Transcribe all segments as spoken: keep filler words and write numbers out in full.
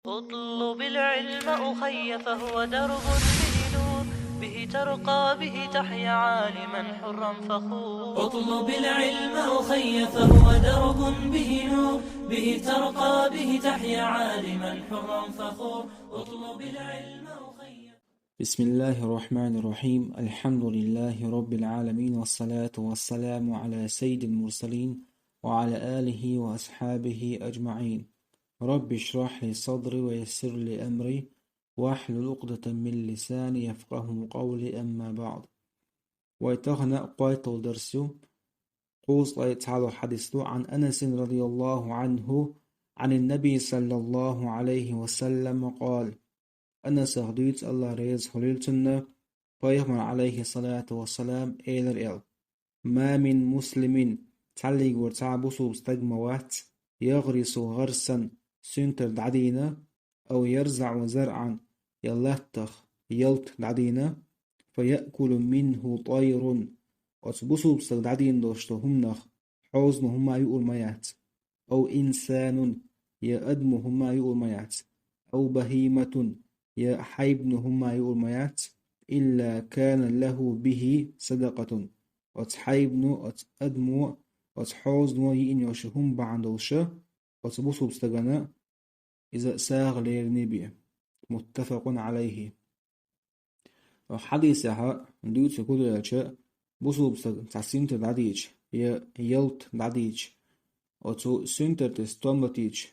اطلب العلم أخي فهو درب به نور، به ترقى به تحيا عالما حرا فخور. اطلب العلم أخي فهو درب به نور، به ترقى به تحيا عالما حرا فخور. اطلب العلم أخي. بسم الله الرحمن الرحيم. الحمد لله رب العالمين، والصلاة والسلام على سيد المرسلين وعلى آله وأصحابه أجمعين. رب اشرح لي صدري ويسر لي أمري واحلل عقدة من لساني يفقهوا قولي، أما بعد. Вай тахана кхойтталгӀа дарс ю, кхузткъе цхьалгӀа хьадис ду, عن أنس رضي الله عنه عن النبي صلى الله عليه وسلم قال. Анасах дуьйцу, АллахӀ реза хуьлийла цунна, пайхамар, عليه الصلاة والسلام, элира аьлла: ما من مسلم, цхьаллигвар цхьа бусулба стаг ма вац, يغرس غرسا, суьнтар дӀадийна, أو يزرع زرعا, я латтах ялта дӀадийна, فيأكل منه طير, оцу бусулба стага дӀадийна долуш долу хӀуманах хьозано хӀума а юур ма яц, أو إنسان, я адамо хӀума а юур ма яц, أو بهيمة, я хьайбано хӀума а юур ма яц, إلا كان له به صدقة, оцу хьайбано, оцу адамо, оцу хьозано йиъна йолуш хӀума бахьана долуша, оцу бусулба стагана иза сагӀа лерина бен. متفق عليه. Хьадисехь дуьйцург хӀун ду аьлча, бусулба стага цхьа суьнтар дӀадийча, я ялта дӀадийча, оцу суьнтар тӀе стом латийча,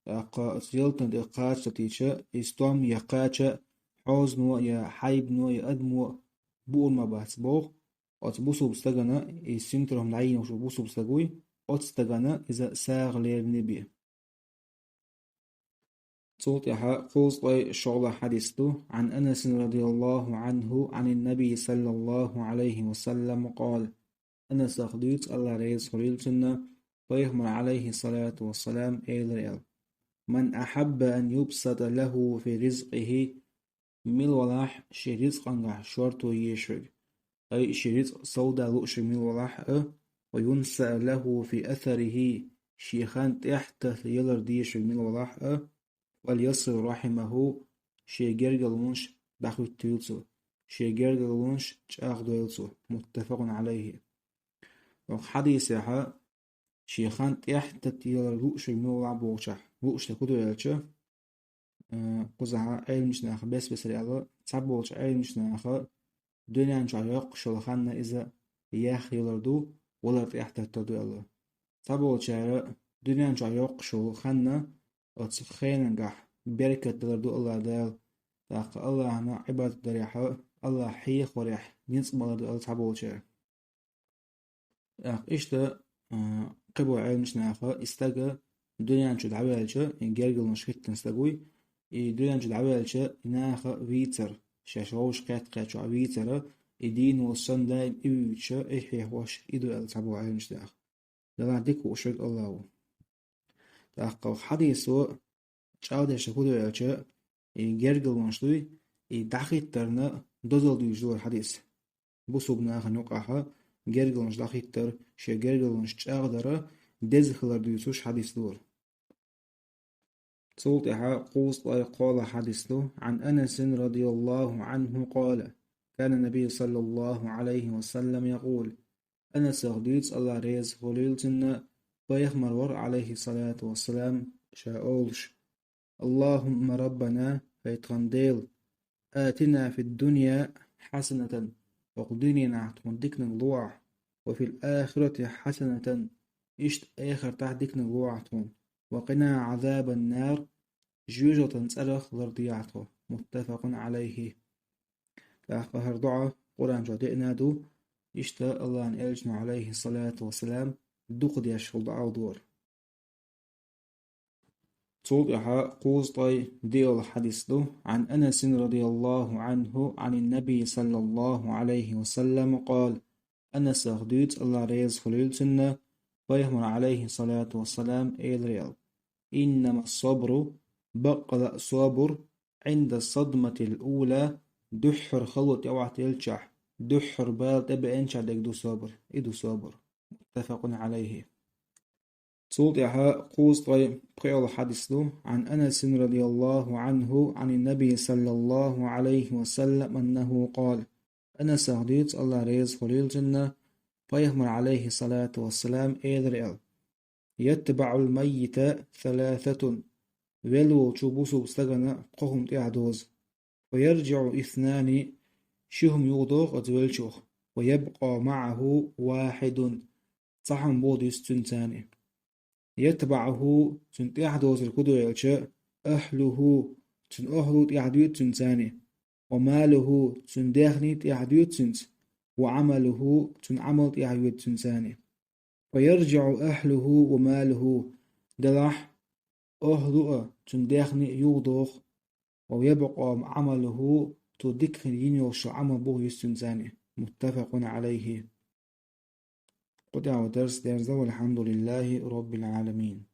тӀаккха оцу ялтана тӀе кхача латийча, и стом я кхача хьозано, я хьайбано, я адамо буур ма бац боху, оцу бусулба стагана, и суьнтар хӀума дӀайийна волуш волу бусулба стаг вуй, оцу стагана иза сагӀа лерина бен. Цул тӀаьхьа кхузткъе шолгӀа хьадис ду, عن أنس رضي الله عنه عن النبي صلى الله عليه وسلم قال. Анасах дуьйцу, АллахӀ реза хуьлийла цунна, пайхамар, عليه الصلاة والسلام, элира аьлла: من أحب أن يبسط له في رزقه, мила валахь шен рицкъангахь шорто езаш верг, ай, шен рицкъ совда лууш верг мила валахь а, وينسأ له في أثره, шен хан тӀехь тасаялар дезаш верг мила валахь а, فليصل رحمه, шен гергарлонаш дӀахӀоьттийла цо, шен гергарлонаш чӀагӀдойла цо. متفق عليه. Оцу хьадисехь шен хан тӀехь тасаялар лууш верг мила валахь бохучохь лууш дерг хӀун ду аьлча, э, кхузахь Ӏеламчу наха бес-бесара аьлла, цхьаболчу Ӏеламчу наха дуьнен чохь йоккхуш йолу хан иза яхъялар ду, валар тӀехь таттар ду аьлла. Цхьаболчара дуьнен чохь йоккхуш йолу хан оцу хенангахь беркат далар ду АллахӀ Дала, тӀаккха АллахӀана Ӏибадат дарехь, АллахӀ хьехорехь ницкъ балар ду аьлла цхьаболчара. ТӀаккха иштта, а, кхиболу Ӏеламчу наха, и стага дуьнен чу дӀаваьлча, и гергарлонаш хӀиттина стаг вуй, и дуьнен чу дӀаваьлча, и наха вийцар, шаьш вовшах кхетта-кхетта чохь вийцара, и дийна волуш санна даим и вуьйцуша, и хьехош и ду аьлла цхьаболу Ӏеламчу наха. Делахь дика хууш верг АллахӀ ву. ТӀаккха хьадисо чӀагӀдеш хӀун ду аьлча, и гергарлонаш дуй, и дӀахӀиттарна дозалла дуьйцуш ду хӀара хьадис. Бусулба нахана юкъахь гергарлонаш дӀахӀиттар, шен гергарлонаш чӀагӀдар деза хилар дуьйцуш хьадис ду хӀара. Цул тӀаьхьа кхузткъе кхоалгӀа хьадис ду, عن أنس رضي الله عنه قال: كان النبي صلى الله عليه وسلم يقول, Анасах дуьйцу, АллахӀ реза хуьлийла цунна, пайхамар вара, عليه الصلاة والسلام, ша олуш: اللهم ربنا, хӀай тхан Дела, آتنا في الدنيا حسنة, хӀокху дуьненахь тхуна диканиг лохьа, وفي الآخرة حسنة, иштта эхартахь диканиг лохьа тхуна, وقنا عذاب النار, жоьжахатин цӀарах лардехьа тхо. متفق عليه. ТӀаккха хӀара доӀа Къуръан чохь деана ду, иштта АллахӀан Элчано, عليه الصلاة والسلام, дукха деш хилла доӀа ду хӀара. Цул тӀаьхьа кхузткъе диъалгӀа хьадис ду, عن أنس رضي الله عنه عن النبي صلى الله عليه وسلم قال, Анасах дуьйцу, АллахӀ реза хуьлийла цунна, пайхамар, عليه الصلاة والسلام, элира аьлла: إنما الصبر, баккъала а собар, عند الصدمة الأولى, дуьххьара хало тӀеӀоттаелчахь, дуьххьара бала тӀебеанчахь дерг ду собар, и ду собар. متفق عليه. Цул тӀаьхьа кхузткъе пхиъалгӀа хьадис ду. عن أنس رضي الله عنه عن النبي صلى الله عليه وسلم أنه قال. Анасах дуьйцу, АллахӀ реза хуьлийла цунна, Пайхамар, عليه الصلاة والسلام, элира аьлла: يتبع الميت ثلاثة. Велла волчу бусулба стагана кхо хӀума тӀаьхьа дозу. فيرجع اثنان, ши хӀума юхадоху оцу веллачух. ويبقى معه واحد, цхьа хӀума боху дуьйцу цуьнца цхьаьна. يتبعه, цуьнан тӀаьхьа дозург хӀун ду аьлча, أهله, цуьнан охӀла тӀаьхьа доьду цуьнца цхьаьна. وماله, цуьнан даьхни тӀаьхьа доьду цуьнца. وعمله, цуьнан Ӏамал тӀаьхьа йоьду цуьнца цхьаьна. فيرجع أهله وماله, делахь, охӀла а, цуьнан даьхни а юхадоху. ويبقى عمله, цо дика хилла йина йолуш йолу Ӏамал боху дуьйцу цуьнца цхьаьна. متفق عليه. Кху тӀехь вай дарс дерза, والحمد لله رب العالمين.